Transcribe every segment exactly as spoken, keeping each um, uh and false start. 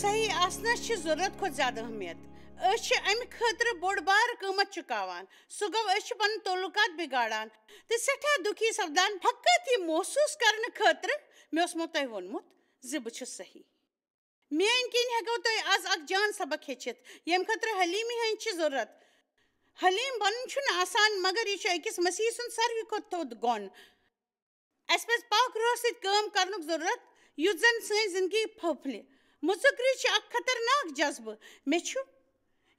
صحیح آسنس چھِ ضرورت کھۄتہٕ زیادٕ اہمیت۔ أسۍ چھِ امہِ خٲطرٕ بوٚڑ بار قۭمتھ چُکاوان۔ سُہ گوٚو، أسۍ چھِ پنُن تعلقات بگاڑان تہٕ سٮ۪ٹھاہ دُکھی سپدان، فقط یہِ محسوس کرنہٕ خٲطرٕ مےٚ اوسمو تۄہہِ ووٚنمُت زِ بہٕ چھُس صحیح۔ میٲنۍ کِنۍ ہٮ۪کو تۄہہِ از اکھ جان سبق ہیٚچھِتھ، ییٚمہِ خٲطرٕ حلیمی ہٕنٛز چھِ ضرورت۔ حلیم بنُن چھُنہٕ آسان، مگر یہِ چھُ أکِس مسیحی سُنٛد ساروی کھۄتہٕ تھوٚد گۄن۔ اسہِ پزِ پاک روح سۭتۍ کٲم کرنُک ضرورت، یُتھ زن سٲنۍ زندگی پھۄپھلہِ۔ مُژُکری چھِ اکھ خطرناک جذبہٕ۔ مےٚ چھُ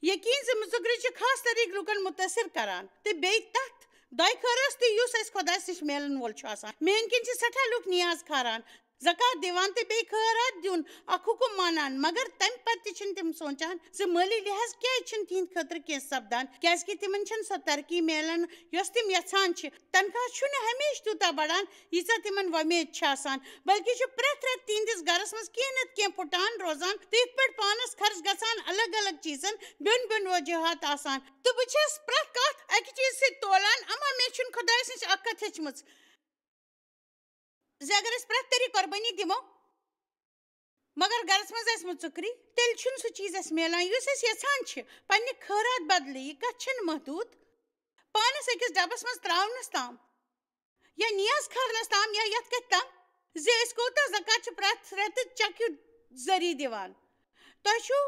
یقین زِ مُژُکری چھِ خاص طریقہٕ لوٗکن مُتٲثر کران، تہٕ بیٚیہِ تتھ دۄیہِ خٲرس تہِ، یُس اسہِ خۄدایس نِش میلن وول چھُ آسان۔ میٲنۍ کِنۍ چھِ سٮ۪ٹھاہ لوٗکھ نیاز کھاران، زکوٰۃ دِوان تہٕ بیٚیہِ خٲرات دیُن اکھ حُکم مانان، مگر تمہِ پتہٕ تہِ چھِنہٕ تِم سونچان زِ مٲلی لحاظ کیازِ چھِنہٕ تِہنٛدِ خٲطرٕ کینٛہہ سپدان، کیازِ کہِ تِمن چھَنہٕ سۄ ترقی میلان یۄس تِم یژھان چھِ۔ تنخواہ چھُنہٕ ہمیشہٕ تیوٗتاہ بڑان، ییٖژاہ تِمن وۄمید چھِ آسان، بلکہِ چھُ پرٛٮ۪تھ رٮ۪تہٕ تِہنٛدِس گرس منٛز کینٛہہ نتہٕ کینٛہہ پھُٹان روزان، تہٕ یِتھ پٲٹھۍ پانس خرٕچ گژھان الگ الگ چیٖزن بیوٚن بیوٚن وجوہات آسان۔ تہٕ بہٕ چھَس پرٛٮ۪تھ کتھ اکہِ چیٖزٕ سۭتۍ تولان، اما مےٚ چھُنہٕ خۄدایہِ نِش اکھ کتھ ہیٚچھمٕژ زِ اگر أسۍ پرٛٮ۪تھ طریٖقہٕ قۄربٲنی دِمو، مگر گرس منٛز آسہِ مُژُکری، تیٚلہِ چھُنہٕ سُہ چیٖز اَسہِ میلان، یُس أسۍ یژھان چھِ۔ پننہِ خٲرات بدلہٕ، یہِ کتھ چھَنہٕ محدوٗد پانس أکِس ڈبس منٛز ترٛاونس تام، یا نیاز کھارنس تام، یا یتھ کتھِ تام زِ أسۍ کوٗتاہ زکوٰۃ چھِ پرٛٮ۪تھ رٮ۪تہٕ چیکہِ ذٔریعہٕ دِوان۔ تۄہہِ چھُو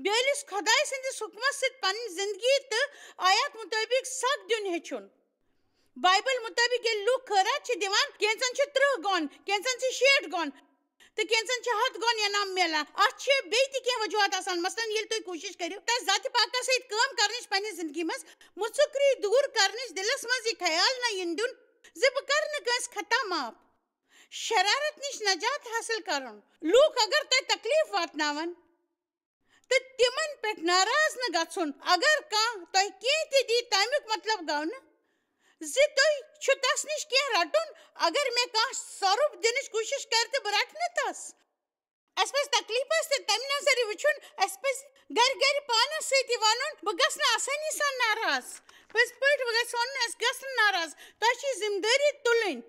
بیٲلِس خۄدایہِ سٕنٛدِس حُکمس سۭتۍ پنٕنۍ زندگی تہٕ آیات مُطٲبِق سگ دیُن ہیٚچھُن۔ بایبل مُطٲبِق ییٚلہِ لوٗکھ خٲرات چھِ دِوان، کینٛژن چھِ ترٕٛہ گۄن، کینٛژن چھِ شیٹھ گۄن، تہٕ کینٛژن چھِ ہتھ گۄن انعام میلان۔ اتھ چھِ بیٚیہِ تہِ کینٛہہ وجوہات آسان۔ مثلاً، ییٚلہِ تُہۍ کوٗشِش کٔرِو تۄہہِ ذاتِ پاکس سۭتۍ کٲم کرنٕچ پننہِ زندگی منٛز، مُژُکری دوٗر کرنٕچ، دِلس منٛز یہِ خیال نہ یِن دیُن زِ بہٕ کرٕ نہٕ کٲنٛسہِ خطا معاف، شرارت نِش نجات حٲصِل کرُن۔ لوٗکھ اگر تۄہہِ تکلیف واتناون، تہٕ تِمن پٮ۪ٹھ ناراض نہٕ گژھُن۔ اگر کانٛہہ تۄہہِ کینٛہہ تہِ دی، تمیُک مطلب گوٚو نہٕ زِ تُہۍ چھِو تس نِش کینٛہہ رٹُن۔ اگر مےٚ کانٛہہ سۄرُپھ دِنٕچ کوٗشش کرِ، تہٕ بہٕ رٹہٕ نہٕ تس۔ اسہِ پزِ تکلیفس تہِ تمہِ نظرِ وٕچھُن۔ اسہِ پزِ گرِ گرِ پانس سۭتۍ یہِ ونُن، بہٕ گژھٕ نہٕ آسٲنی سان ناراض۔ پٔزۍ پٲٹھۍ گژھِ ونُن، اسہِ گژھِ نہٕ ناراض۔ تۄہہِ چھِ یہِ ذمہٕ دٲری تُلٕنۍ۔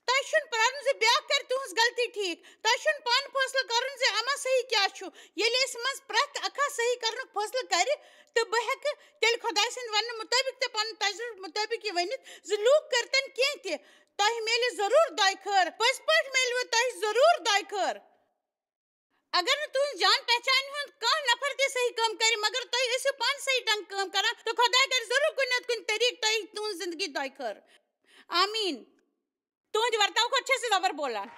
تۄہہِ چھُنہٕ پرارُن زِ بیٛاکھ کرِ تُہٕنٛز غلطی ٹھیٖک۔ تۄہہِ چھُنہٕ پانہٕ فٲصلہٕ کرُن زِ اما صحیح کیٛاہ چھُ۔ ییٚلہِ أسۍ منٛز پرٛٮ۪تھ اکھا صحیح کرنُک فٲصلہٕ کرِ، تہٕ بہٕ ہٮ۪کہٕ تیٚلہِ خۄداے سٕنٛدِ وننہٕ مُطٲبِق تہٕ پنُن تجربہٕ مُطٲبِق یہِ ؤنِتھ زِ لوٗکھ کٔرتن کینٛہہ تہِ، تۄہہِ میلہِ ضروٗر دۄیہِ خٲر۔ پٔزۍ پٲٹھۍ میلوٕ تۄہہِ ضروٗر دۄیہِ خٲر۔ اگر نہٕ تُہٕنٛز جان پہچانہِ ہُنٛد کانٛہہ نفر تہِ صحیح کٲم کرِ، مگر تُہۍ ٲسِو پانہٕ صحیح ڈنٛگ کٲم کران، تہٕ خۄداے کرِ ضروٗر کُنہِ نتہٕ کُنہِ طریٖقہٕ تۄہہِ تُہٕنٛز زندگی دۄیہِ خٲر۔ آمین۔ تُہٕنٛدِ ورتاو کھۄتہٕ چھَس بہٕ زبر بولان۔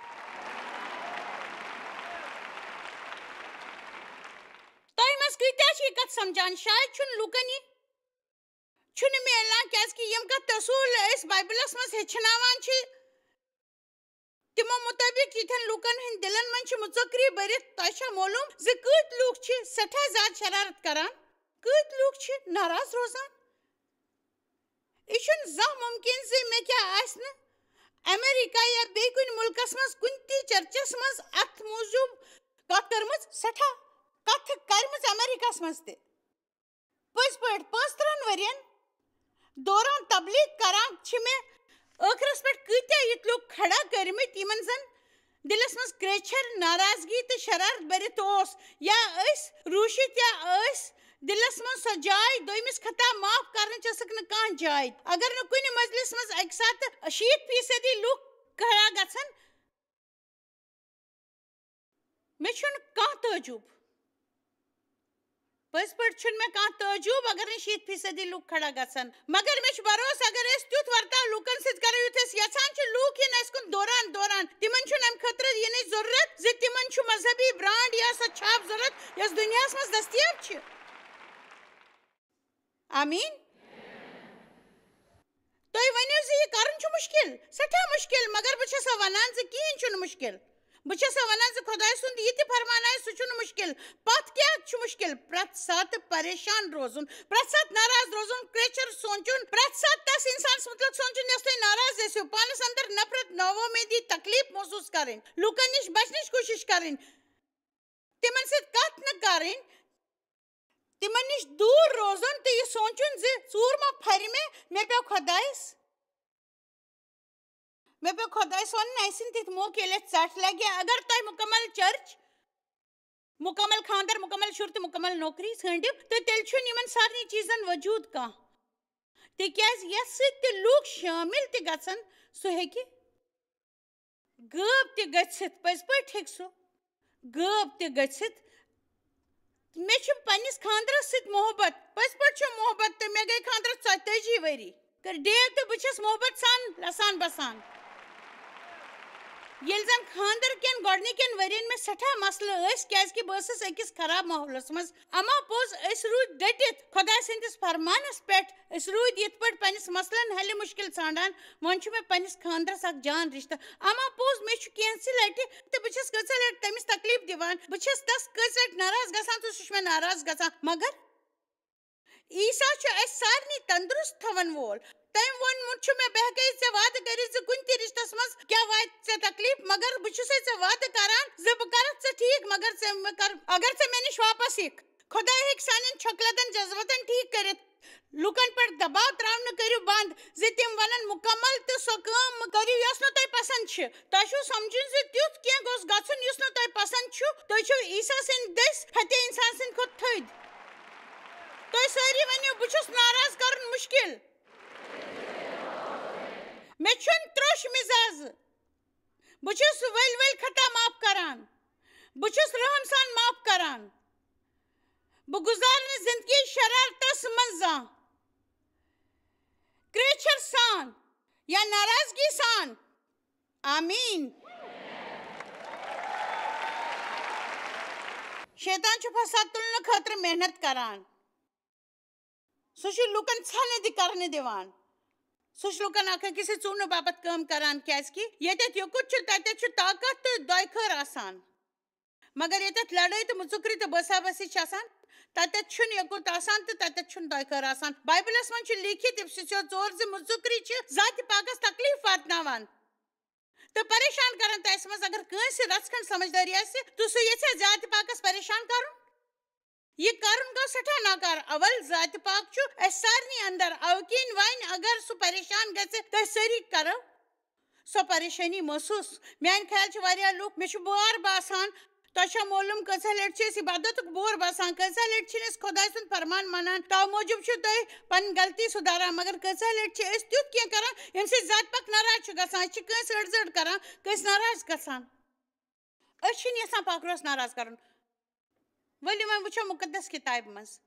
تۄہہِ منٛز کۭتیٛاہ چھِ یہِ کتھ سمجھان؟ شاید چھُنہٕ لوٗکن یہِ چھُنہٕ میلان، کیازِ کہِ یِم کتھ اصوٗل أسۍ بایبلس منٛز ہیٚچھناوان چھِ، تِمو مُطٲبِق یِتھٮ۪ن لوٗکن ہٕنٛدۍ دِلن منٛز چھِ مُژکری بٔرِتھ۔ تۄہہِ چھا معلوم زِ کۭتۍ لوٗکھ چھِ سٮ۪ٹھاہ زیادٕ شرارت کران؟ کۭتۍ لوٗکھ چھِ ناراض روزان؟ یہِ چھُنہٕ زانٛہہ مُمکِن زِ مےٚ کیٛاہ آسہِ نہٕ امریکہ یا بیٚیہِ کُنہِ مُلکس منٛز کُنہِ تہِ چرچس منٛز اتھ موٗجوٗب کتھ کٔرمٕژ، سٮ۪ٹھاہ کتھٕ کرِمٕژ امریکہس منٛز تہِ۔ پٔزۍ پٲٹھۍ، پانٛژترٕٛہن ؤرین دوران تبلیغ کران چھِ مےٚ ٲخرس پٮ۪ٹھ کۭتیاہ یِتھ لوٗکھ کھڑا کٔرمٕتۍ، یِمن زن دِلس منٛز کرٛیچھر، ناراضگی تہٕ شرارت بٔرِتھ اوس، یا ٲسۍ روٗشِتھ، یا ٲسۍ دِلس منٛز سۄ جاے، دوٚیمِس خطا معاف کرنٕچ ٲسٕکھ نہٕ کانٛہہ جاے۔ اگر نہٕ کُنہِ مجلس منٛز اکہِ ساتہٕ شیٖتھ فیصدی لوٗکھ کھڑا گژھن، مےٚ چھُنہٕ کانٛہہ تعجب۔ پٔزۍ پٲٹھۍ چھُنہٕ مےٚ کانٛہہ تعجب اگر نہٕ شیٖتھ فیصدی لوٗکھ کھڑا گژھن۔ مگر مےٚ چھُ بھروسہٕ، اگر أسۍ تیُتھ ورتاو لوٗکن سۭتۍ کرو، یُتھ أسۍ یژھان چھِ لوٗکھ یِن اَسہِ کُن دوران دوران، تِمن چھُنہٕ اَمہِ خٲطرٕ یِنٕچ ضروٗرت زِ تِمن چھُ مذہبی برانڈ یا سۄ چھاپ ضروٗرت، یۄس دُنیاہَس منٛز دٔستیاب چھِ۔ آمین۔ تُہۍ ؤنِو زِ یہِ کرُن چھُ مُشکِل، سٮ۪ٹھاہ مُشکِل، مگر بہٕ چھَسو وَنان زِ کِہیٖنۍ چھُنہٕ مُشکِل۔ بہٕ چھَسو وَنان زِ خۄداے سُنٛد یہِ تہِ فرمان آسہِ، سُہ چھُنہٕ مُشکِل۔ پَتھ کیٛاہ چھُ مُشکِل؟ پرٛٮ۪تھ ساتہٕ پریشان روزُن، پرٛٮ۪تھ ساتہٕ ناراض روزُن، کرٛیچھر سونٛچُن، پرٛٮ۪تھ ساتہٕ تَس اِنسانَس مُتعلِق سونٛچُن، یَس تُہۍ ناراض ٲسِو، پانَس اندر نفرت، ناوۄمیدی، تکلیف محسوٗس کَرٕنۍ، لوٗکَن نِش بچنٕچ کوٗشِش کَرٕنۍ، تِمَن سۭتۍ کَتھ نہٕ کَرٕنۍ، تِمَن نِش دوٗر روزُن تہٕ یہِ سونٛچُن زِ ژوٗر ما پھرِ مےٚ، مےٚ پیوٚو خۄدایَس، مےٚ پیوٚو خۄدایَس وَنُن، اَسہِ چھِنہٕ تِتھۍ موقعہٕ ییٚلہِ اَسہِ ژَٹھ لَگہِ۔ اگر تۄہہِ مُکمل چرچ مکمل خاندر، مکمل شُر تہٕ مکمل نوکری ژھٲنٛڈِو، تہٕ تیٚلہِ چھُنہٕ یِمن سارنٕے چیٖزن وجوٗد کانٛہہ۔ تِکیٛازِ یَتھ سۭتۍ تہِ لوٗکھ شٲمِل تہِ گژھن، سُہ ہیٚکہِ غٲب تہِ گٔژھِتھ۔ پٔزۍ پٲٹھۍ ہیٚکہِ سُہ غٲب تہِ گٔژھِتھ۔ مےٚ چھُ پننِس خاندرس سۭتۍ محبت، پٔزۍ پٲٹھۍ چھُ محبت، تہٕ مےٚ گٔے خاندرس ژۄیتٲجی ؤری۔ کٔر ڈیٹ تہٕ بہٕ چھَس محبت سان لَسان بَسان۔ ییٚلہِ زَن خاندر کٮ۪ن گۄڈٕنِکٮ۪ن ؤرین مےٚ سٮ۪ٹھاہ مسلہٕ ٲسۍ، کیازِ کہِ بہٕ ٲسٕس أکِس خراب ماحولَس منٛز۔ اما پوٚز، أسۍ روٗدۍ ڈٔٹِتھ خۄداے سٕنٛدِس فرمانَس پٮ۪ٹھ۔ أسۍ روٗدۍ یِتھ پٲٹھۍ پننِس مسلن حل مُشکِل ژھانٛڈان۔ وۄنۍ چھُ مےٚ پننِس خاندرس اکھ جان رِشتہٕ۔ اما پوٚز، مےٚ چھُ کینٛژھِ لٹہِ، تہٕ بہٕ چھَس کۭژاہ لٹہِ تٔمِس تکلیف دِوان، بہٕ چھَس تَس کۭژاہ لٹہِ ناراض گژھان تہٕ سُہ چھُ مےٚ ناراض گژھان۔ مگر عیسیٰ چھُ اَسہِ سارنٕے تندرست تھاون وول۔ تٔمۍ ووٚنمُت چھُ مےٚ، بہٕ ہٮ۪کَے ژےٚ وعدٕ کٔرِتھ زِ کُنہِ تہِ رِشتَس منٛز کیٛاہ واتہِ ژےٚ تکلیٖف، مگر بہٕ چھُسَے ژےٚ وعدٕ کران زِ بہٕ کرَتھ ژےٚ ٹھیٖک، مگر ژےٚ مےٚ کر، اگر ژےٚ مےٚ نِش واپس یِکھ۔ خۄداے ہیٚکہِ سانٮ۪ن چھۄکلتن جذباتن ٹھیٖک کٔرِتھ۔ لوٗکن پٮ۪ٹھ دباو ترٛاونہٕ کٔرِو بنٛد زِ تِم ونن مُکمل تہٕ سۄ کٲم کٔرِو یۄس نہٕ تۄہہِ پسنٛد چھِ۔ تۄہہِ چھُو سمجھُن زِ تیُتھ کینٛہہ گوٚژھ گژھُن یُس نہٕ تۄہہِ پسنٛد چھُ۔ تُہۍ چھِو عیسیٰ سٕنٛدِ دٔسۍ فتح انسان سٕنٛدِ کھۄتہٕ تھٔدۍ۔ تُہۍ سٲری ؤنِو، "بہٕ چھُس ناراض کرُن مُشکِل۔ مےٚ چھُنہٕ ترٛوٚش مِزاز۔ بہٕ چھُس ؤلۍ ؤلۍ خطا معاف کران۔ بہٕ چھُس رحم سان معاف کران۔ بہٕ گُزارٕ نہٕ زندگی شرارتس منٛز زانٛہہ۔ کرٛیچھر سان یا ناراضگی سان۔ آمیٖن۔" شیطان چھُ فساد تُلنہٕ خٲطرٕ محنت کران۔ سُہ چھُ لوٗکن ژھٮ۪نہٕ تہِ کرنہٕ دِوان۔ سُہ چھُ لوٗکن اکھ أکِس سۭتۍ ژُونہٕ باپتھ کٲم کران، کیازِ کہِ ییٚتٮ۪تھ یُکُت چھُ، تَتٮ۪تھ چھُ طاقت تہٕ دۄیہِ خٲر آسان۔ مگر ییٚتٮ۪تھ لڑٲے تہٕ مُژُکری تہٕ بٲسا بٲسی چھِ آسان، تَتٮ۪تھ چھُنہٕ یُکُت آسان تہٕ تَتٮ۪تھ چھُنہٕ دۄیہِ خٲر آسان۔ بایبلس منٛز چھُ لیٖکھِتھ، اِفسیسیو ژور، زِ مُژُکری چھِ ذاتِ پاکس تکلیف واتناوان۔ تہٕ پریشان کران تہٕ اَسہِ منٛز اگر کٲنٛسہِ رژھ کھنٛڈ سمجھدٲری آسہِ تہٕ سُہ یژھِ ذاتِ پاکس پریشان کرُن۔ یہِ کرُن گوٚو سٮ۪ٹھاہ ناکار۔ اول ذاتِ پاک چھُ اَسہِ سارنٕے اندر، اَوٕ کِنۍ وۄنۍ اگر سُہ پریشان گژھِ، تہٕ أسۍ سٲری کرو سۄ پریشٲنی محسوٗس۔ میانہِ خیال چھِ واریاہ لُکھ، مےٚ چھُ بور باسان، تۄہہِ چھا معلوم کۭژاہ لٹہِ چھِ أسۍ عبادتُک بور باسان، کۭژاہ لٹہِ چھِنہٕ أسۍ خۄداے سُنٛد فرمان مانان، تَوٕ موٗجوٗب چھِ تُہۍ پنٕنۍ غلطی سُدھاران، مگر کۭژاہ لٹہِ چھِ أسۍ تیُتھ کینٛہہ کران، ییٚمہِ سۭتۍ ذاتِ پاک ناراض چھُ گژھان، أسۍ چھِ کٲنٛسہِ أڑ زٔڑ کران، کٲنٛسہِ ناراض گژھان۔ أسۍ چھِنہٕ یژھان پاک روحس ناراض کرُن۔ ؤلِو وۄنۍ وٕچھو مُقدس کِتابہِ منٛز۔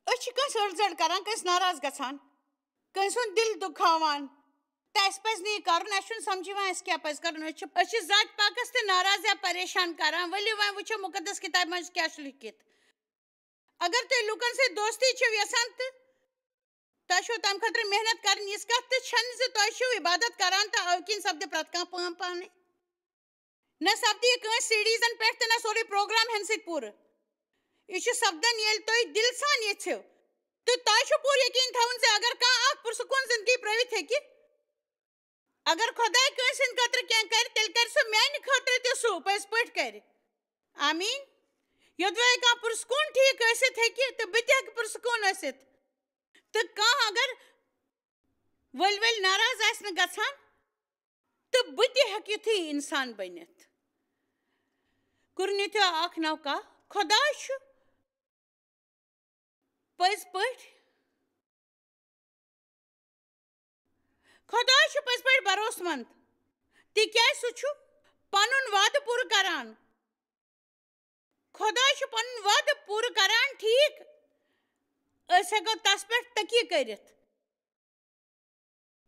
أسۍ چھِ کٲنٛسہِ أڑ زٔڑ کران، کٲنٛسہِ ناراض گژھان، کٲنٛسہِ ہُنٛد دِل دُکھاوان۔ تہٕ اَسہِ پَزِ نہٕ یہِ کرُن، اَسہِ چھُنہٕ سمجھ یِوان اَسہِ کیٛاہ پَزِ کرُن۔ أسۍ چھِ، أسۍ چھِ ذاتِ پاکس تہِ ناراض یا پریشان کران۔ ؤلِو وۄنۍ وٕچھو مُقدس کِتابہِ منٛز کیٛاہ چھُ لیٚکھِتھ۔ اگر تُہۍ لوٗکن سۭتۍ دوستی چھِو یژھان تہٕ تۄہہِ چھُو تَمہِ خٲطرٕ محنت کرٕنۍ، یِژھ کَتھ تہِ چھَنہٕ زِ تۄہہِ چھِو عبادت کران تہٕ اَوٕ کِنۍ سپدِ پرٛٮ۪تھ کانٛہہ کٲم پانَے۔ نہ سپدِ یہِ کٲنٛسہِ سیڈیٖزن پٮ۪ٹھ تہٕ نہ سورُے پروگرام ہٮ۪نہٕ سۭتۍ پوٗرٕ۔ یہِ چھُ سپدان ییٚلہِ تُہۍ دِلہٕ سان یژھِو۔ تہٕ تۄہہِ چھُ پوٗرٕ یقیٖن تھاوُن زِ اگر کانٛہہ اکھ پُرسکوٗن زندگی پرٛٲوِتھ ہیٚکہِ، اگر خۄداے کٲنٛسہِ ہٕنٛدِ خٲطرٕ کینٛہہ کرِ، تیٚلہِ کرِ سُہ میانہِ خٲطرٕ تہِ سُہ پٔزۍ پٲٹھۍ کرِ۔ آمیٖن۔ یوٚدوَے کانٛہہ پُرسکوٗن ٹھیٖک ٲسِتھ ہیٚکہِ، تہٕ بہٕ تہِ ہیٚکہٕ پُرسکوٗن ٲسِتھ۔ تہٕ کانٛہہ اگر ؤلۍ ؤلۍ ناراض آسہِ نہٕ گژھان، تہٕ بہٕ تہِ ہیٚکہٕ یُتھُے اِنسان بٔنِتھ۔ کُرنِتھیو اکھ نو کاہ، خۄداے چھُ پٔزۍ پٲٹھۍ، خۄداے چھُ پٔزۍ پٲٹھۍ بھروسہٕ منٛد، تِکیٛازِ سُہ چھُ پنُن وعدٕ پوٗرٕ کران۔ خۄداے چھُ پنُن وعدٕ پوٗرٕ کران، ٹھیٖک؟ أسۍ ہٮ۪کو تس پٮ۪ٹھ تٔکیہِ کٔرِتھ۔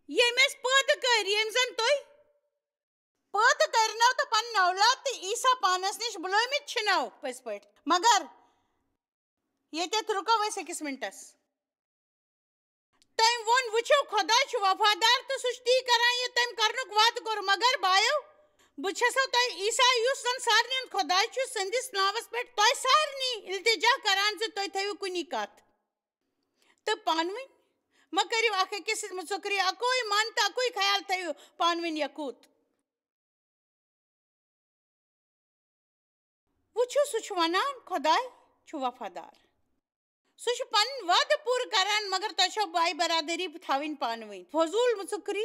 ییٚمۍ اَسہِ پٲدٕ کٔرۍ، ییٚمۍ زَن تُہۍ پٲدٕ کٔرنو تہٕ پنٕنۍ اولاد تہٕ عیسیٰ پانَس نِش بُلٲومٕتۍ چھِنو پٔزۍ پٲٹھۍ۔ مگر ییٚتٮ۪تھ رُکو أسۍ أکِس مِنٹَس۔ تٔمۍ ووٚن، "وٕچھِو، خۄداے چھُ وفادار تہٕ سُہ چھُ تی کران یہِ تٔمۍ کرنُک وعدٕ کوٚر۔ مگر بایو، بہٕ چھَسو تۄہہِ عیسیٰ، یُس زَن سارنٕے ہُنٛد خۄداے چھُ، سٕنٛدِس ناوَس پٮ۪ٹھ تۄہہِ سارنٕے التجا کران زِ تُہۍ تھٲیِو کُنی کَتھ۔" تہٕ پانہٕ ؤنۍ مہ کٔرِو اکھ أکِس سۭتۍ مُژُکری، اکُے من تہٕ اکُے خیال تھٲیِو پانہٕ ؤنۍ یکوت۔ وٕچھِو، سُہ چھُ وَنان، خۄداے چھُ وفادار۔ سُہ چھُ پَنٕنۍ وعدٕ پوٗرٕ کران، مگر تۄہہِ چھو باے برادری تھاوٕنۍ پانہٕ ؤنۍ۔ فضوٗل مُژُکری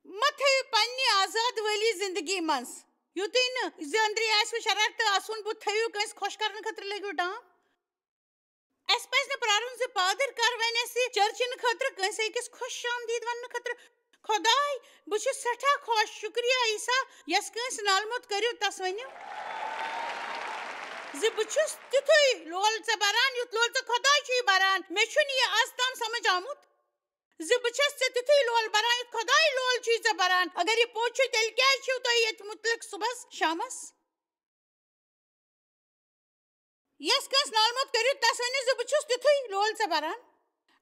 مہ تھٲیِو پننہِ آزاد وٲلی زندگی منٛز۔ یُتُے نہٕ زِ أنٛدری آسِوٕ شرارتہٕ اَسُن بُتھ، تھٲیِو کٲنٛسہِ خۄش کرنہٕ خٲطرٕ لٔگِو ڈام۔ اَسہِ پَزِ نہٕ پرٛارُن زِ پادٕرۍ کر وَنہِ اَسہِ چرچہِ ہٕنٛدِ خٲطرٕ کٲنٛسہِ أکِس خۄش آمدید وَننہٕ خٲطرٕ۔ خۄداے، بہٕ چھُس سٮ۪ٹھاہ خۄش، شُکریہ عیسیٰ، یَس کٲنٛسہِ نالہٕ موٚت کٔرِو، تَس ؤنِو زِ بہٕ چھُس تیُتھُے لول ژےٚ بَران، یُتھ لول ژےٚ خۄداے چھُے بَران۔ مےٚ چھُنہٕ یہِ آز تام سَمٕجھ آمُت زِ بہٕ چھَس ژےٚ تیُتھُے لول بَران، یُتھ خۄداے لول چھُے ژےٚ بَران۔ اگر یہِ پوٚز چھُ، تیٚلہِ کیٛازِ چھِو تُہۍ ییٚتہِ مُتعلِق صُبحَس شامَس؟ یَس کٲنٛسہِ نالہٕ موٚت کٔرِو، تَس ؤنِو زِ بہٕ چھُس تیُتھُے لول ژےٚ بَران۔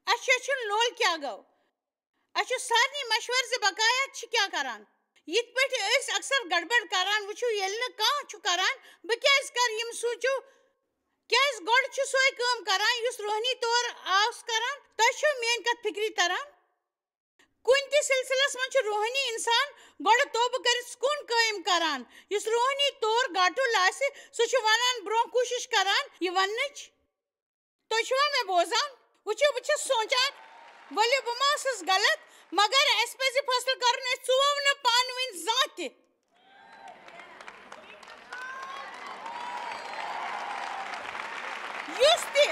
اَسہِ چھُ ہیٚچھُن لول کیٛاہ گوٚو۔ اَسہِ چھُ سارنٕے مَشوَرٕ زِ بقایات چھِ کیٛاہ کَران۔ یِتھ پٲٹھۍ أسۍ اکثر گڑبڑ کَران وٕچھِو، ییٚلہِ نہٕ کانٛہہ چھُ کَران، بہٕ کیٛازِ کَرٕ یِم؟ سوٗنٛچِو، کیٛازِ گۄڈٕ چھُ سُے کٲم کَران یُس روحٲنی طور اوس کَران؟ تۄہہِ چھو میٛٲنۍ کَتھ فِکرِ تَران؟ کُنہِ تہِ سلسلس منٛز چھُ روحٲنی انسان گۄڈٕ توبہٕ کٔرِتھ سکوٗن قٲیِم کران۔ یُس روحٲنی طور گاٹُل آسہِ، سُہ چھُ ونان، برونٛہہ کوٗشِش کران یہِ وننٕچ۔ تُہۍ چھِوا مےٚ بوزان؟ وٕچھِو، بہٕ چھَس سونٛچان، ؤلِو، بہٕ ما ٲسٕس غلط؟ مگر اَسہِ پَزِ فٲصلہٕ کرُن، أسۍ ژُوو نہٕ پانہٕ ؤنۍ زانٛہہ تہِ۔ یُس تہِ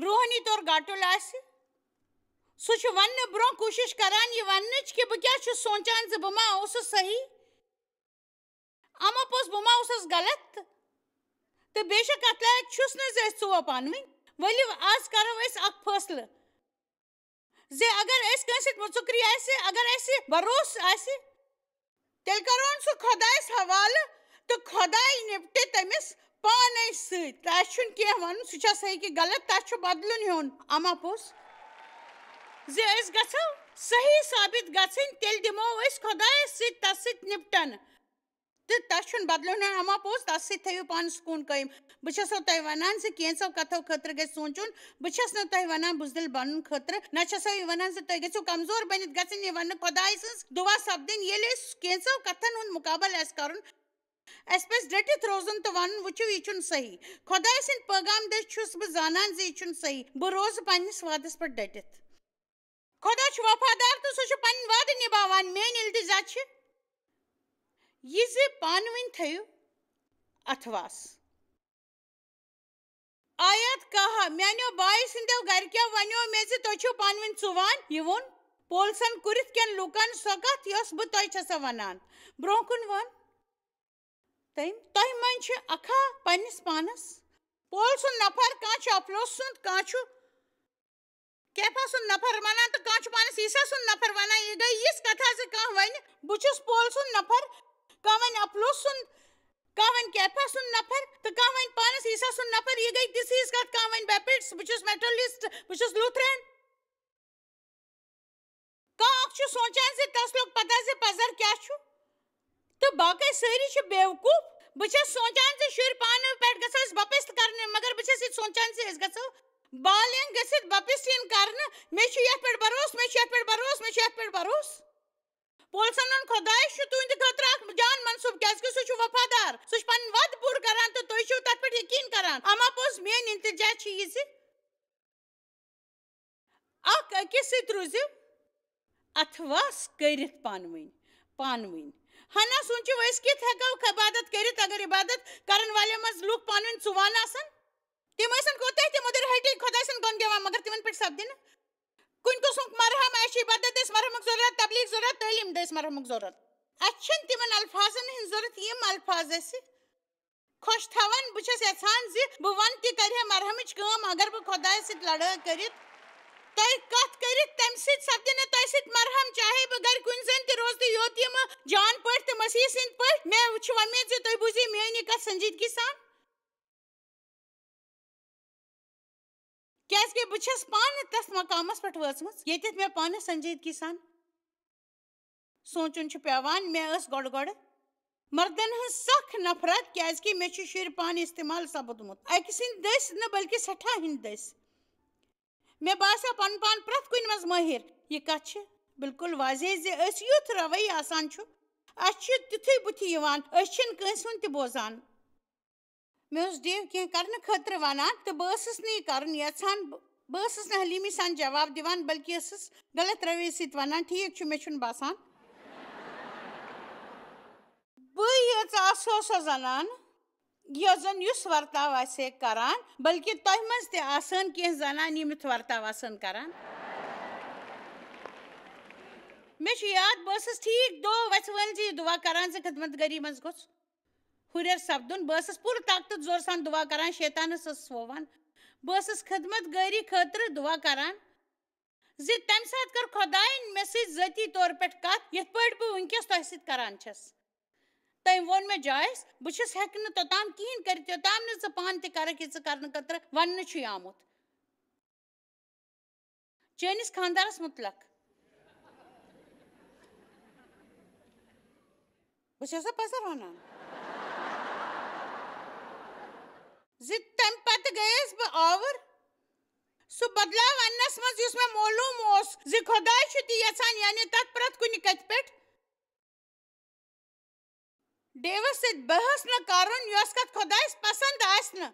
روحٲنی طور گاٹُل آسہِ، سُہ چھُ وننہٕ برونٛہہ کوٗشِش کران یہِ وننٕچ کہِ بہٕ کیٛاہ چھُس سونٛچان زِ بہٕ ما اوسُس صحیح، اما پوٚز بہٕ ما اوسُس غلط۔ تہٕ بے شک اتھ لایق چھُس نہٕ زِ أسۍ ژُوو پانہٕ ؤنۍ۔ ؤلِو، از کرو أسۍ اکھ فٲصلہٕ زِ اگر أسۍ کٲنٛسہِ سۭتۍ مُژُکری آسہِ، اگر اَسہِ بروسہٕ آسہِ، تیٚلہِ کرون سُہ خۄدایَس حوالہٕ تہٕ خۄداے نِپٹہِ تٔمِس پانَے سۭتۍ۔ تَس چھُنہٕ کینٛہہ وَنُن، سُہ چھا صحیح کہِ غلط، تَس چھُ بدلُن ہیوٚن۔ اما پوٚز زِ أسۍ گژھو صحیح ثابت گژھٕنۍ، تیٚلہِ دِمو أسۍ خۄدایَس سۭتۍ تَس سۭتۍ نِپٹَن۔ تہٕ تَس چھُنہٕ بدلُن ہیوٚن۔ اما پوٚز، تَس سۭتۍ تھٲیِو پانہٕ سکوٗن قٲیِم۔ بہٕ چھَسو تۄہہِ وَنان زِ کینٛژھو کَتھو خٲطرٕ گژھِ سونٛچُن۔ بہٕ چھَس نہٕ تۄہہِ وَنان بُزدِل بَنُن خٲطرٕ، نہ چھَسو یہِ وَنان زِ تُہۍ گٔژھِو کمزور بٔنِتھ۔ گژھِ نہٕ یہِ وَننہٕ خۄداے سٕنٛز دُعا سَپدٕنۍ۔ ییٚلہِ أسۍ کینٛژھو کَتھَن ہُنٛد مُقابلہٕ آسہِ کَرُن، اَسہِ پَزِ ڈٔٹِتھ روزُن تہٕ وَنُن، وٕچھِو، یہِ چھُنہٕ صحیح۔ خۄداے سٕنٛدۍ پٲغام دٔسۍ چھُس بہٕ زانان زِ یہِ چھُنہٕ صحیح۔ بہٕ روزٕ پنٛنِس وعدَس پٮ۪ٹھ ڈٔٹِتھ۔ خۄدا چھُ وفادار تہٕ سُہ چھُ پنٕنۍ وعدٕ نِباوان۔ میٛٲنۍ التجا چھِ یہِ زِ پانہٕ ؤنۍ تھٲیِو اَتھٕ واس۔ آیت کاہ، میٛانیو بایہِ سٕنٛدیو گَرِکیو وَنیو مےٚ زِ تُہۍ چھِو پانہٕ ؤنۍ ژُوان۔ یہِ ووٚن پولسَن کُرِتھ کٮ۪ن لوٗکَن سۄ کَتھ، یۄس بہٕ تۄہہِ چھَسو وَنان۔ برٛونٛہہ کُن ووٚن تٔمۍ، تۄہہِ منٛز چھِ اَکھا پنٛنِس پانَس۔ پول سُنٛد نفر، کانٛہہ چھُ اپلوس سُنٛد، کانٛہہ چھُ کیفا سُنٛد نفر ونان تہٕ کانٛہہ چھُ پانس عیسیٰ سُنٛد نفر ونان۔ یہِ گٔے یِژھ کتھا زِ کانٛہہ ونہِ، بہٕ چھُس پول سُنٛد نفر، کانٛہہ ونہِ اپلوس سُنٛد، کانٛہہ ونہِ کیفا سُنٛد نفر تہٕ کانٛہہ ونہِ پانس عیسیٰ سُنٛد نفر۔ یہِ گٔے تِژھ ہِش کتھ، کانٛہہ ونہِ بیپٹسٹ، بہٕ چھُس میٹوڈسٹ، بہٕ چھُس لوٗتھرن۔ کانٛہہ اکھ چھُ سونٛچان زِ تس لوٚگ پتہ زِ پزر کیٛاہ چھُ، تہٕ باقٕے سٲری چھِ بیوقوٗف۔ بہٕ چھَس سونٛچان زِ شُرۍ پانہٕ پٮ۪ٹھ گژھو أسۍ بپتِست کرنہِ، مگر بہٕ چھَس یہِ تہِ سونٛچان زِ أسۍ گژھو بالینگ گٔژھِتھ بپتِست یِن کرنہٕ۔ مےٚ چھُ یَتھ پٮ۪ٹھ بروسہٕ، مےٚ چھُ یَتھ پٮ۪ٹھ بروسہٕ، مےٚ چھُ یَتھ پٮ۪ٹھ بروسہٕ۔ پولسن ووٚن، خۄداے چھُ تُہنٛدِ خٲطرٕ اکھ جان منصوٗب، کیازِ کہِ سُہ چھُ وفادار، سُہ چھُ پنٕنۍ وعدٕ پوٗرٕ کران تہٕ تُہۍ چھِو تتھ پٮ۪ٹھ یقین کران۔ اما پوٚز، میٲنۍ التجا چھِ یہِ زِ اکھ أکِس سۭتۍ روٗزِو اَتھٕ واس کٔرِتھ پانہٕ ؤنۍ، پانہٕ ؤنۍ۔ ہنا سوٗنٛچِو، أسۍ کِتھ ہٮ۪کو عبادت کٔرِتھ، اگر عبادت کرن والٮ۪ن منٛز لُکھ پانہٕ ؤنۍ ژُوان آسن؟ تِم ٲسن کوٗتاہ تہِ مٔدٕر ہٹی خۄداے سُنٛد غم گٮ۪وان، مگر تِمن پٮ۪ٹھ سپدِ نہٕ کُنہِ قٕسمُک مرہم۔ اَسہِ چھِ عبادت دٔسۍ مرہمُک ضروٗرت، تبلیغ ضروٗرت، تعلیٖم دٔسۍ مرہمُک ضروٗرت۔ اَسہِ چھِنہٕ تِمن الفاظن ہٕنٛز ضروٗرت، یِم الفاظ اَسہِ خۄش تھاوان۔ بہٕ چھَس یَژھان زِ بہٕ وَنہٕ تہِ کَرِ ہے مرہمٕچ کٲم، اگر بہٕ خۄدایَس سۭتۍ لڑٲے کٔرِتھ، تۄہہِ کَتھ کٔرِتھ، تَمہِ سۭتۍ سَپدِ نہٕ تۄہہِ سۭتۍ مرہم، چاہے بہٕ گَرِ کُنہِ زٔنۍ تہِ روزٕ تہٕ یوت یِمہٕ جان پٲٹھۍ تہٕ مسیح سٕنٛدۍ پٲٹھۍ۔ مےٚ چھُ وۄمید زِ تُہۍ بوٗزِو میٛٲنۍ یہِ کَتھ سنجیدگی سان۔ کیٛازِکہِ بہٕ چھَس پانہٕ تَتھ مقامَس پٮ۪ٹھ وٲژمٕژ، ییٚتٮ۪تھ مےٚ پانہٕ سنجیدگی سان سونٛچُن چھُ پٮ۪وان۔ مےٚ ٲس گۄڈٕ گۄڈٕ مردن ہٕنٛز سخ نفرت، کیٛازِکہِ مےٚ چھُ شُرۍ پانہٕ استعمال سپُدمُت، اَکہِ سٕنٛدۍ دٔسۍ نہٕ، بلکہِ سٮ۪ٹھاہ ہٕنٛدۍ دٔسۍ۔ مےٚ باسیو پنُن پان پرٛٮ۪تھ کُنہِ منٛز مٲہِر۔ یہِ کتھ چھِ بالکل واضح زِ أسۍ یُتھ رویہِ آسان چھُ، اَسہِ چھُ تیُتھُے بُتھِ یِوان، أسۍ چھِنہٕ کٲنٛسہِ ہُنٛد تہِ بوزان۔ مےٚ اوس ڈیو کینٛہہ کرنہٕ خٲطرٕ ونان تہٕ بہٕ ٲسٕس نہٕ یہِ کرُن یژھان۔ بہٕ، بہٕ ٲسٕس نہٕ حلیٖمی سان جواب دِوان، بلکہِ ٲسٕس غلط رویہِ سۭتۍ ونان، "ٹھیٖک چھُ، مےٚ چھُنہٕ باسان۔" بہٕ یٲژ آسہٕ سۄ زنان، یۄس زن یُس ورتاو آسہِ ہے کران، بلکہِ تۄہہِ منٛز تہِ آسن کینٛہہ زنان یِم یُتھ ورتاو آسن کران۔ مےٚ چھُ یاد، بہٕ ٲسٕس ٹھیٖک دۄہ وَژھِ وٲلۍ زِ یہِ دُعا کران زِ خدمت گٔری منٛز گوٚژھ ہُرٮ۪ر سپدُن۔ بہٕ ٲسٕس پوٗرٕ طاقتہٕ زورٕ سان دُعا کران، شیطانس ٲسٕس ووان۔ بہٕ ٲسٕس خدمت گٲری خٲطرٕ دُعا کران زِ تَمہِ ساتہٕ کٔر خۄدایَن مےٚ سۭتۍ ذٲتی طور پٮ۪ٹھ کَتھ، یِتھ پٲٹھۍ بہٕ وٕنکیٚس تۄہہِ سۭتۍ کران چھَس۔ تٔمۍ ووٚن مےٚ، "جایس، بہٕ چھُس ہٮ۪کہٕ نہٕ توٚتام کِہیٖنۍ کٔرِتھ، یوٚتام نہٕ ژٕ پانہٕ تہِ کرکھ، یہِ ژٕ کرنہٕ خٲطرٕ وننہٕ چھُے آمُت چٲنِس خانٛدارس مُتلق۔" بہٕ چھَسا پَزر وَنان؟ زِ تَمہِ پَتہٕ گٔیَس بہٕ آوُر۔ سُہ بدلاو اَننَس منٛز یُس مےٚ معلوٗم اوس زِ خۄداے چھُ تہِ یَژھان، یعنی تَتھ پرٛٮ۪تھ کُنہِ کَتھِ پٮ۪ٹھ ڈیوَس سۭتۍ بحث نہٕ کَرُن، یۄس کَتھ خۄدایَس پَسنٛد آسہِ نہٕ۔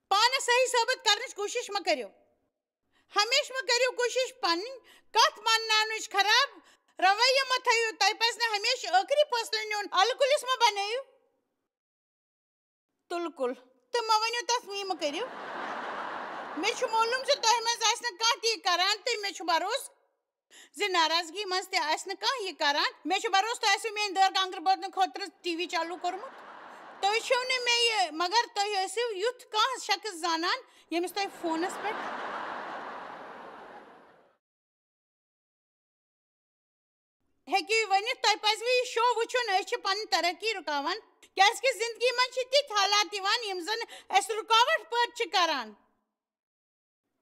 پانَس صحیح ثٲبت کَرنٕچ کوٗشِش مہ کٔرِو۔ ہمیشہِ مہ کٔرِو کوٗشِش پنٕنۍ کتھ مانناونٕچ خراب رویہ مہ تھٲیِو۔ تۄہہِ پزِ نہٕ ہمیشہِ ٲخری فٲصلہٕ نیُن۔ الکُلِس مہ بنٲیِو تُلکُل تہٕ مہ ؤنِو تتھ "می مہ کٔرِو"۔ مےٚ چھُ معلوم زِ تۄہہِ منٛز آسہِ نہٕ کانٛہہ تہِ یہِ کران تہٕ مےٚ چھُ بھروسہٕ زِ ناراضگی منٛز تہِ آسہِ نہٕ کانٛہہ یہِ کران۔ مےٚ چھُ بھروسہٕ تۄہہِ آسِوٕ میٲنۍ دٲر کانٛگٕر بوزنہٕ خٲطرٕ ٹی وی چالوٗ کوٚرمُت۔ تُہۍ چھِو نہٕ مےٚ یہِ، مگر تُہۍ ٲسِو یُتھ کانٛہہ شخص زانان ییٚمِس تۄہہِ فونس پٮ۪ٹھ ہیٚکِو ؤنِتھ، تۄہہِ پزِوٕ یہِ شو وٕچھُن۔ أسۍ چھِ پنٕنۍ ترقی رُکاوان، کیازِ کہِ زندگی منٛز چھِ تِتھۍ حالات یِوان، یِم زن اَسہِ رُکاوٹ پٲدٕ چھِ کران۔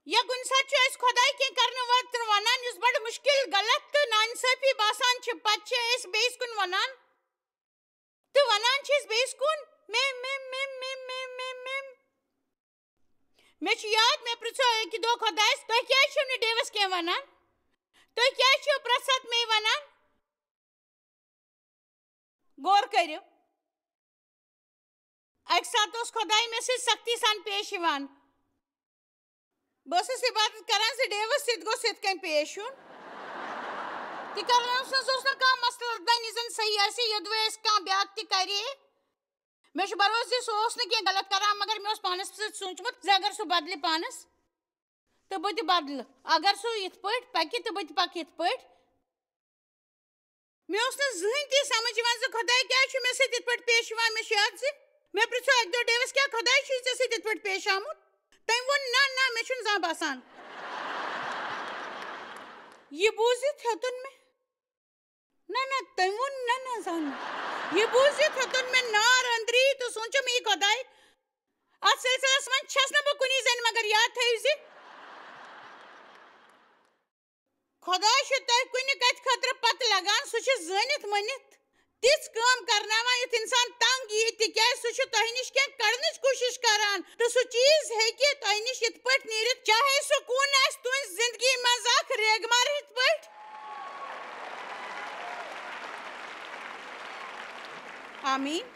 یا کُنہِ ساتہٕ چھُ اَسہِ خۄداے کینٛہہ کرنہٕ وقتہٕ وَنان، یُس بڑٕ مُشکِل، غلط تہٕ ناانصٲفی باسان چھِ، پتہٕ چھِ أسۍ بیٚیِس کُن وَنان۔ تہٕ وَنان چھِ أسۍ بیٚیِس کُن، "میم، میم، میم۔" مےٚ چھُ یاد، مےٚ پرٛژھو أکہِ دۄہ خۄدایَس، "تُہۍ کیٛازِ چھِو نہٕ ڈیوَس کینٛہہ وَنان؟ تُہۍ کیٛازِ چھِو پرٛٮ۪تھ ساتہٕ مے وَنان؟" غور کٔرِو، اَکہِ ساتہٕ اوس خۄداے مےٚ سۭتۍ سختی سان پیش یِوان۔ بہٕ ٲسٕس عبادت کران زِ ڈیوس سۭتۍ گوٚژھ یِتھ کٔنۍ پیش یُن۔ تہِ کرنس منٛز اوس نہٕ کانٛہہ مسلہٕ، دپان یہِ زن صحیح آسہِ، یوٚدوے اَسہِ کانٛہہ بیٛاکھ تہِ کرِ ہے۔ مےٚ چھُ بھروسہٕ زِ سُہ اوس نہٕ کینٛہہ غلط کران، مگر مےٚ اوس پانس سۭتۍ سوٗنٛچمُت زِ اگر سُہ بدلہِ پانس تہٕ بہٕ تہِ بدلہٕ۔ اگر سُہ یِتھ پٲٹھۍ پکہِ تہٕ بہٕ تہِ پکہٕ یِتھ پٲٹھۍ۔ مےٚ اوس نہٕ زٕہٕنۍ تہِ سمجھ یِوان زِ خۄداے کیٛازِ چھُ مےٚ سۭتۍ یِتھ پٲٹھۍ پیش یِوان۔ مےٚ چھُ یاد زِ مےٚ پرٛژھو اَکہِ دۄہ ڈیوس، "کیٛاہ خۄداے چھُے ژےٚ سۭتۍ یِتھ پٲٹھۍ پیش آمُت؟" تٔمۍ ووٚن، "نہ، نہ، مےٚ چھُنہٕ زانٛہہ باسان۔" یہِ بوٗزِتھ ہیوٚتُن مےٚ، نہ، نہ، تٔمۍ ووٚن، "نہ، نہ، زانٛہہ نہٕ۔" یہِ بوٗزِتھ ہیوٚتُن مےٚ نار أنٛدری تہٕ سوٗنٛچُم، "یہِ خۄداے، اَتھ سلسلس منٛز چھَس نہٕ بہٕ کُنی زٔنۍ، مگر یاد تھٲیِو زِ خۄداے چھُ تۄہہِ کُنہِ کتھِ خٲطرٕ پتہٕ لگان، سُہ چھُ زٲنِتھ مٲنِتھ تِژھ کٲم کرناوان، یُتھ انسان تنگ ییہِ، تِکیازِ سُہ چھُ تۄہہِ نِش کینٛہہ کڑنٕچ کوٗشش کران، تہٕ سُہ چیز ہیٚکہِ تۄہہِ نِش یِتھ پٲٹھۍ نیٖرِتھ، چاہے سُہ کُن آسہِ تُہنٛزِ زندگی منٛز اکھ ریگمار یِتھ پٲٹھۍ۔ آمین۔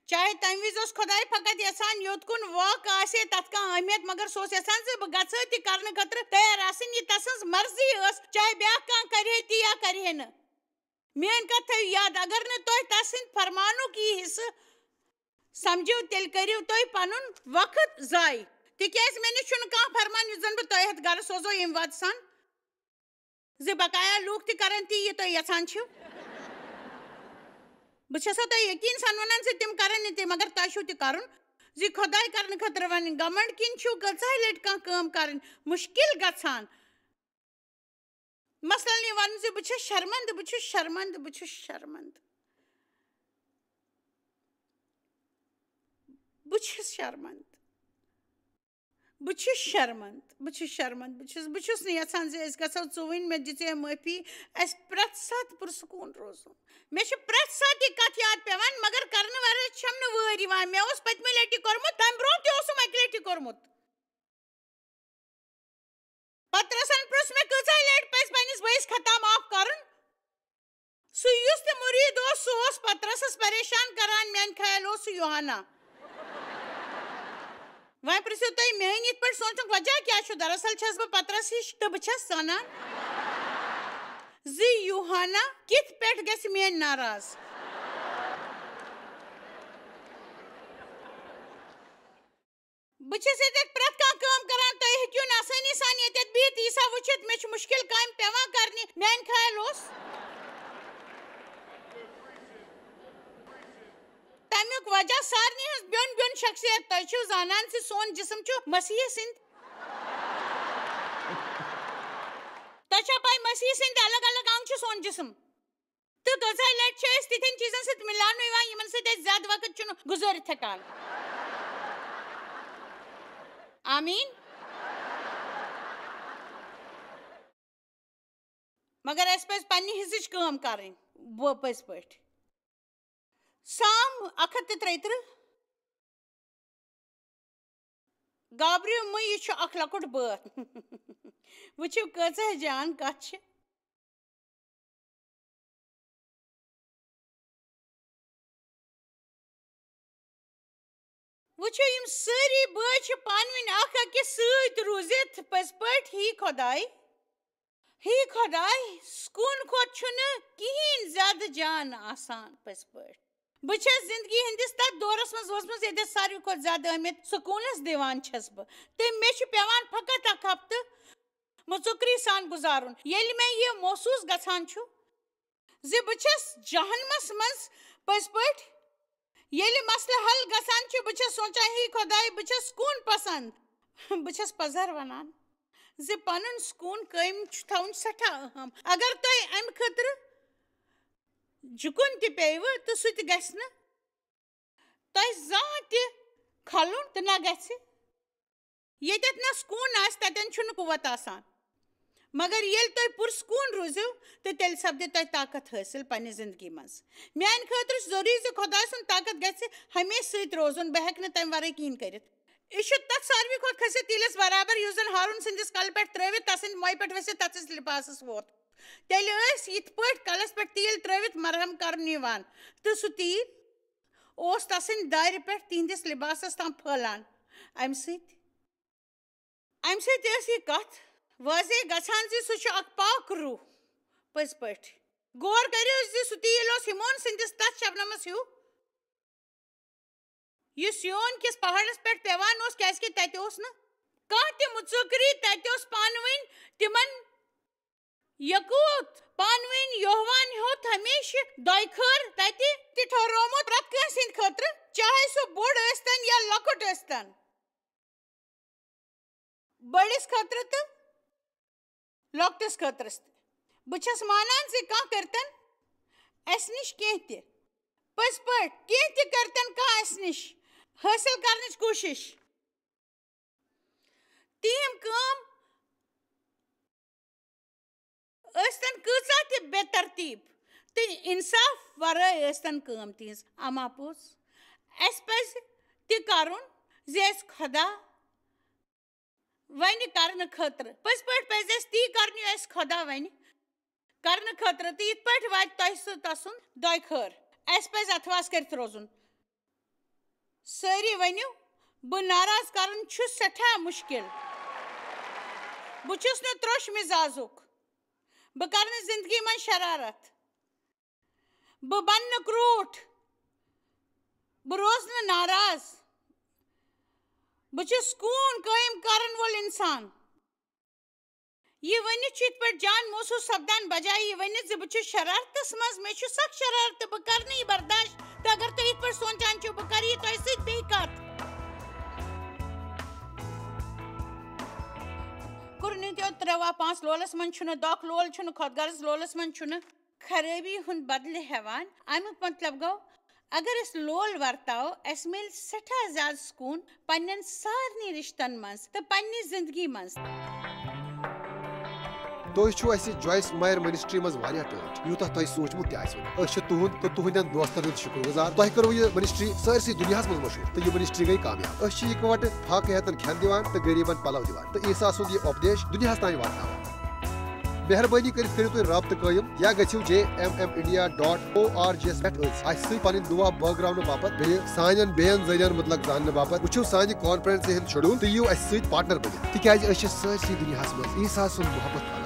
چاہے تمہِ وِزِ اوس خۄداے فقط یژھان یوٚت کُن واک آسہِ ہے تتھ کانٛہہ اہمیت، مگر سُہ اوس یژھان زِ بہٕ گژھٕ تہِ کرنہٕ خٲطرٕ تیار آسٕنۍ، یہِ تسٕنٛز مرضی ٲس، چاہے بیٛاکھ کانٛہہ کرِ ہے تہِ یا کرِ ہے نہٕ۔ میٲنۍ کتھ تھٲیِو یاد، اگر نہٕ تۄہہِ تسٕنٛدِ فرمانُک یہِ حصہٕ سمجھِو، تیٚلہِ کٔرِو تُہۍ پنُن وقت ضایع، تِکیازِ مےٚ نِش چھُنہٕ کانٛہہ فرمان یُتھ زن بہٕ تۄہہِ ہیٚتھ گرٕ سوزو ییٚمہِ وتہِ سان۔ زِ بقایا لوٗکھ تہِ کرن تی، یہِ تُہۍ یژھان چھِو۔ بہٕ چھَسو تۄہہِ یقیٖن سان وَنان زِ تِم کرن نہٕ تہِ، مگر تۄہہِ چھُو تہِ کرُن۔ زِ خۄداے کرنہٕ خٲطرٕ وَنٕنۍ، گمنڈ کِنۍ چھُو کۭژاہ لٹہِ کانٛہہ کٲم کرٕنۍ مُشکِل گژھان۔ مثلاً یہِ وَنُن زِ بہٕ چھَس شرمندٕ، بہٕ چھُس شرمندٕ، بہٕ چھُس شرمندٕ۔ بہٕ چھُس شرمندٕ۔ بہٕ چھُس شرمند، بہٕ چھُس شرمند، بہٕ چھُس، بہٕ چھُس نہٕ یژھان زِ أسۍ گژھو ژوٗنٛٹھۍ، مےٚ دِژے معٲفی، اَسہِ پرٛٮ۪تھ ساتہٕ پُرسکوٗن روزُن۔ مےٚ چھُ پرٛٮ۪تھ ساتہٕ یہِ کتھ یاد پٮ۪وان، مگر کرنہٕ ورٲے چھَم نہٕ وٲرۍ یِوان۔ مےٚ اوس پٔتمہِ لٹہِ کوٚرمُت، تَمہِ برٛونٛہہ تہِ اوسُم اَکہِ لٹہِ کوٚرمُت۔ پطرسن پرٛژھ مےٚ، کۭژاہ لٹہِ پزِ پننِس بٲیِس خطا معاف کرُن؟ سُہ یُس تہِ مُریٖد اوس، سُہ اوس پطرسس پریشان کران، میانہِ خیال اوس سُہ یوحنا۔ وۄنۍ پرٛژھِو تُہۍ میٲنۍ یِتھ پٲٹھۍ سونٛچُک وجہ کیٛاہ چھُ؟ دراصل چھَس بہٕ پطرس ہِش تہٕ بہٕ چھَس زانان زِ یوحنا کِتھ پٲٹھۍ گژھِ میٲنۍ ناراض۔ بہٕ چھَس ییٚتٮ۪تھ پرٛٮ۪تھ کانٛہہ کٲم کران، تُہۍ ہیٚکِو نہٕ آسٲنی سان ییٚتٮ۪تھ بِہِتھ ییٖژاہ وٕچھِتھ، مےٚ چھِ مُشکِل کامہِ پٮ۪وان کرنہِ۔ میٛانہِ خیال اوس، تَمیُک وجہ سارنٕے ہٕنٛز بیوٚن بیوٚن شخصیت۔ تۄہہِ چھِو زانان زِ سون جسم چھُ مسیح سٕنٛدۍ۔ تۄہہِ چھا پَے مسیح سٕنٛدۍ الگ الگ انگ چھِ سون جسم؟ تہٕ کۭژاہ لٹہِ چھِ أسۍ تِتھٮ۪ن چیٖزن سۭتۍ مِلاونہٕ یِوان، یِمن سۭتۍ أسۍ زیادٕ وقت چھِنہٕ گُزٲرِتھ ہٮ۪کان؟ آمیٖن۔ مگر اَسہِ پَزِ پننہِ حصٕچ کٲم کرٕنۍ۔ بہٕ پٔزۍ پٲٹھۍ۔ سام اکھ ہتھ تہٕ ترٛیہِ ترٕٛہ۔ گابرِو مہٕ، یہِ چھُ اکھ لۄکُٹ بٲتھ۔ وٕچھِو، کۭژاہ جان کتھ چھِ۔ وٕچھِو، یِم سٲری بٲژ چھِ پانہٕ ؤنۍ اکھ أکِس سۭتۍ روٗزِتھ۔ پٔزۍ پٲٹھۍ، ہی خۄداے، ہی خۄداے، سکوٗن کھۄتہٕ چھُنہٕ کِہیٖنۍ زیادٕ جان آسان۔ پٔزۍ پٲٹھۍ، بہٕ چھَس زِندگی ہٕنٛدِس تَتھ دورَس منٛز وٲژمٕژ، ییٚتٮ۪تھ ساروی کھۄتہٕ زیادٕ اہمیت سکوٗنَس دِوان چھَس بہٕ، تہٕ مےٚ چھُ پٮ۪وان فقط اکھ ہفتہٕ مُژُکری سان گُزارُن۔ ییٚلہِ مےٚ یہِ محسوٗس گژھان چھُ زِ بہٕ چھَس جہنمس منٛز، پٔزۍ پٲٹھۍ، ییٚلہِ مسلہٕ حل گژھان چھُ، بہٕ چھَس سونٛچان، ہے خۄداے، بہٕ چھَس کون پسنٛد؟ بہٕ چھَس پزر وَنان زِ پنُن سکوٗن قٲیِم چھُ تھاوُن سٮ۪ٹھاہ اہم۔ اگر تۄہہِ اَمہِ خٲطرٕ جُکُن تہِ پیٚیِوٕ، تہٕ سُہ تہِ گژھِ نہٕ تۄہہِ زانٛہہ تہِ کھلُن تہٕ نہ گژھِ۔ ییٚتٮ۪تھ نہ سکوٗن آسہِ، تَتٮ۪ن چھُنہٕ قوت آسان۔ مگر ییٚلہِ تُہۍ پُرسکوٗن روٗزِو، تہٕ تیٚلہِ سپدِ تۄہہِ طاقت حٲصِل پننہِ زندگی منٛز۔ میانہِ خٲطرٕ چھُ ضروٗری زِ خۄداے سُنٛد طاقت گژھِ ہمیشہِ سۭتۍ روزُن، بہٕ ہٮ۪کہٕ نہٕ تَمہِ ورٲے کِہیٖنۍ کٔرِتھ۔ یہِ چھُ تَتھ ساروی کھۄتہٕ کھٔسِتھ تیٖلِس برابر، یُس زَن ہارون سٕنٛدِس کلہٕ پٮ۪ٹھ ترٲوِتھ تَس سٕنٛدِ مۄیہِ پٮ۪ٹھ ؤسِتھ تَس سٕنٛدِس لِباسَس ووت۔ تیٚلہِ ٲسۍ یِتھ پٲٹھۍ کلس پٮ۪ٹھ تیٖل ترٲوِتھ مرہم کرنہٕ یِوان، تہٕ سُہ تیٖل اوس تسٕنٛدِ دارِ پٮ۪ٹھ تِہنٛدِس لباسس تام پھٔہلان۔ امہِ سۭتۍ، امہِ سۭتۍ ٲس یہِ کتھ واضح گژھان زِ سُہ چھُ اکھ پاک روح۔ پٔزۍ پٲٹھۍ، غور کٔرِو زِ سُہ تیٖل اوس ہِمون سٕنٛدِس تتھ شبنمس ہیوٗ، یُس سیون کِس پہاڑس پٮ۪ٹھ پیوان اوس، کیازِ کہِ تتہِ اوس نہٕ کانٛہہ تہِ مُژُکری، تتہِ اوس پانہٕ ؤنۍ تِمن یقوت، پانہٕ ؤنۍ یوہوان ہیوٚت ہمیشہِ دۄیہِ خٲر تتہِ تہِ ٹھہرومُت پرٛٮ۪تھ کٲنٛسہِ ہٕنٛدِ خٲطرٕ، چاہے سُہ بوٚڑ ٲسۍتن یا لۄکُٹ ٲسۍتن، بٔڑِس خٲطرٕ تہٕ لۄکٹِس خٲطرٕ تہِ۔ بہٕ چھَس مانان زِ کانٛہہ کٔرۍتن اَسہِ نِش کینٛہہ تہِ، پٔزۍ پٲٹھۍ، کینٛہہ تہِ کٔرۍتن کانٛہہ اَسہِ نِش حٲصِل کرنٕچ کوٗشِش۔ تِم کٲم ٲسۍتن کۭژاہ تہِ بے ترتیٖب تہٕ انصاف ورٲے ٲسۍتن کٲم تِہنٛز، اما پوٚز، اَسہِ پَزِ تہِ کرُن زِ اَسہِ خۄدا وَنہِ کرنہٕ خٲطرٕ۔ پٔزۍ پٲٹھۍ پَزِ اَسہِ تی کرُن، یہِ اَسہِ خۄدا وَنہِ کرنہٕ خٲطرٕ، تہٕ یِتھ پٲٹھۍ واتہِ تۄہہِ سُہ تَسُنٛد دۄیہِ خٲر۔ اَسہِ پَزِ اَتھٕ واس کٔرِتھ روزُن۔ سٲری ؤنِو، بہٕ ناراض کرُن چھُ سٮ۪ٹھاہ مُشکِل۔ بہٕ چھُس نہٕ ترٛوٚش مِزازُک۔ بہٕ کرٕ نہٕ زِندگی منٛز شرارت۔ بہٕ بنہٕ نہٕ کرٛوٗٹھ۔ بہٕ روزٕ نہٕ ناراض۔ بہٕ چھُس سکوٗن قٲیِم کرن وول اِنسان۔ یہِ ؤنِتھ چھُ یِتھ پٲٹھۍ جان محسوٗس سپدان، بجایہِ یہِ ؤنِتھ زِ بہٕ چھُس شرارتس منٛز، مےٚ چھُ سخ شرارت تہٕ بہٕ کرٕ نہٕ یہِ برداشت۔ تہٕ اگر تُہۍ یِتھ پٲٹھۍ سونٛچان چھِو، بہٕ کرٕ یہِ تۄہہِ سۭتۍ بیٚیہِ کتھ۔ کُرنِتیو ترٛےٚ وا پانٛژھ لولس منٛز چھُنہٕ دۄکھ، لول چھُنہٕ خۄد غرض، لولس منٛز چھُنہٕ خرٲبی ہُنٛد بدلہٕ ہٮ۪وان۔ اَمیُک مطلب گوٚو، اگر أسۍ لول ورتاوو، اَسہِ میلہِ سٮ۪ٹھاہ زیادٕ سکوٗن پننٮ۪ن سارنٕے رِشتن منٛز تہٕ پننہِ زندگی منٛز۔ تُہۍ چھِو اَسہِ جویِس مایر منسٹری منٛز واریاہ ٹٲٹھۍ، یوٗتاہ تۄہہِ سوٗنٛچمُت تہِ آسِوٕ نہٕ۔ أسۍ چھِ تُہُنٛد تہٕ تُہنٛدٮ۪ن دوستن ہٕنٛدۍ شُکر گُزار۔ تۄہہِ کٔروٕ یہِ منسٹری سٲرسٕے دُنیاہس منٛز مشہوٗر تہٕ یہِ منسٹری گٔے کامیاب۔ أسۍ چھِ یِکوَٹہٕ فاقہٕ ہیتن کھٮ۪ن دِوان تہٕ غریٖبن پلو دِوان تہٕ عیسیٰ سُنٛد یہِ اُپدیش دُنیاہس تام واتناوان۔ مہربٲنی کٔرِتھ کٔرِو تُہۍ رابطہٕ قٲیِم یا گٔژھِو J M M India dot O R G یَس پٮ۪ٹھ أتھۍ اَسہِ سۭتۍ پنٕنۍ دُعا بٲگراونہٕ باپتھ، بیٚیہِ سانٮ۪ن بیٚین ذٔریعن مُتلق زاننہٕ باپتھ۔ وٕچھِو سانہِ کانفرنسہِ ہُنٛد شیڈول تہٕ یِیِو اَسہِ سۭتۍ پارٹنر بٔنِتھ، تِکیازِ أسۍ چھِ سٲرسٕے دُنیاہَس منٛز عیسیٰ سُنٛد محبت کران۔